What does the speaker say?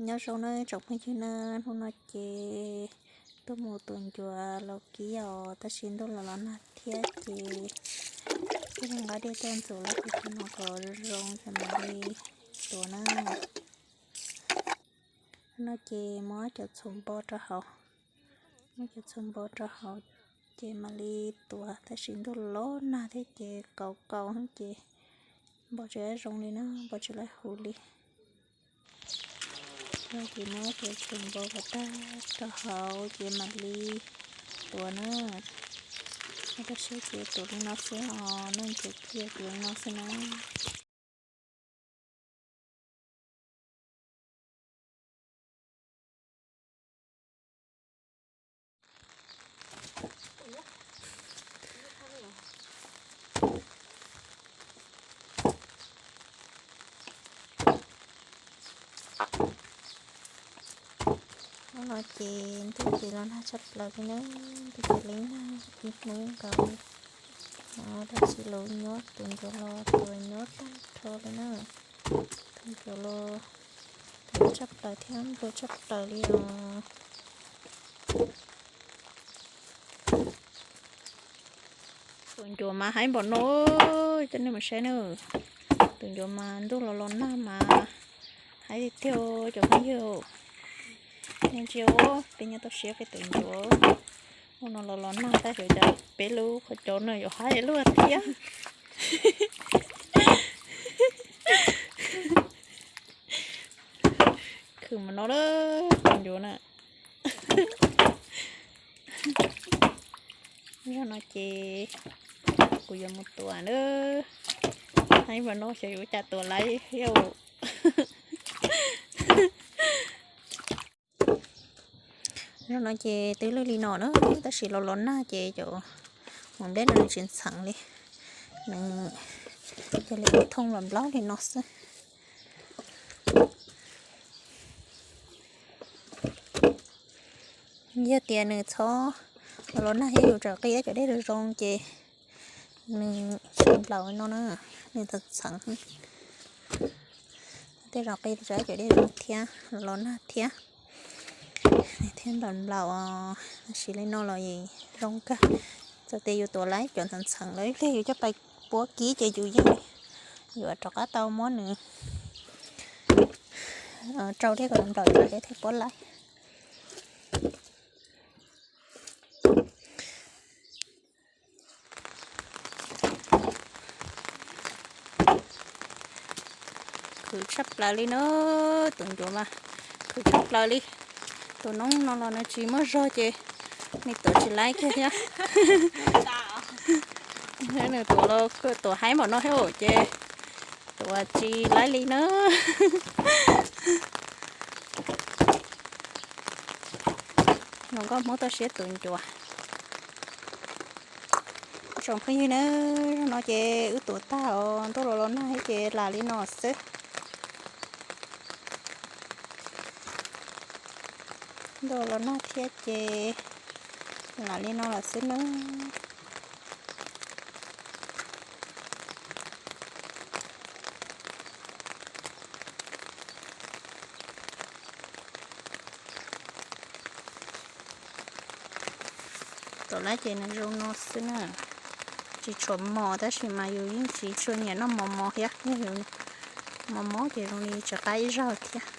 Nyob zoo nawb tsoom phooj ywg na, hnub no ces tuaj mus tua ncuav los kib os, tab sis ntuj los los nag thiab ces thiaj li nqa dej tuaj ntxuav lub qhov no kom zoo ces mam li tua na. No ces muab cov txhuv npo rau hauv, muab cov txhuv npo rau hauv ces mam li tua, tab sis ntuj los nag thiab ces kaus kaus ces npo tsis zoo li na, npo tsis laib huv li. Ces muab cov txhuv npo kom tag rau hauv ces mam li tua na. Tab sis ces tua li no xwb os, noj ncuav kiag tua li no xwb na. Hnub no ces ntuj ces los nag tshaj plaws li na, ntuj ces li nag ib hnub nkaus li. Tab sis los nyob tus ncuav los tus nyob tag nrho li na. Tus ncuav los tshaj plaws thiab nplua tshaj plaws li os. Tus ncuav mas haib npaum no, coj nej mus saib na. Tus ncuav mas ntuj los los nag mas haib tiag tiag cov phooj ywg. Nej ntsia, peb nyob toj siab peb tus ncuav. Hnub no los los nag tab sis cas peb lub qhov cos no yuav haib luaj thiab. Khwv mas no lawm tus ncuav na. Zaum no ces kuv yuav mus tua na. Haib mas no xyov yuav ua cas tua laib thiab. Zaum no ces twb lwj li no na, tab sis los los nag ces cov hmoov nplej no nws tsis ntxheev li, nws cia li ua thooj los nplaub li no xwb. Yog tias nws txhob los los nag thiab yus tseem qi cov dej zoo zoo ces nws tsis nplaum no na, nws txheev txheev. Tej zaum qi tau cov dej zoo thiab, los los nag thiab, nws thiaj nplaum nplaum. Tab sis li no los zoo kawg. Txawm tias yus tuav laib cov ntxheev ntxheev lawm ib pliag yus coj pais puab kib ces yus yeej yuav rov qab tau muab nws rau dej kom nplaum ces dej thiaj puab laib. Khwv tshaj plaws li na, tus ncuav mas khwv tshaj plaws li. Tus noob no los nws tsis muaj zog ces nws tuav tsis laib kiag thiab. Nws tuav, tuav haib npaum no thiab ces tuav tsis laib li na. Hluas nkauj Hmoob toj siab tus ncuav. Tsoom phooj ywg na, zaum no ces wb tuav tag os, ntuj los los nag thiab ces lam li no xwb. Ntuj los nag thiab ces lam li no lawm xwb nawb. Tuav laib ces nws zoo no xwb na. Tsis tshua mos tab sis mas yus yeej tsis tshua nyiam noj mos mos thiab, yog yus mos mos ces zoo li tsis qab ib zaug thiab.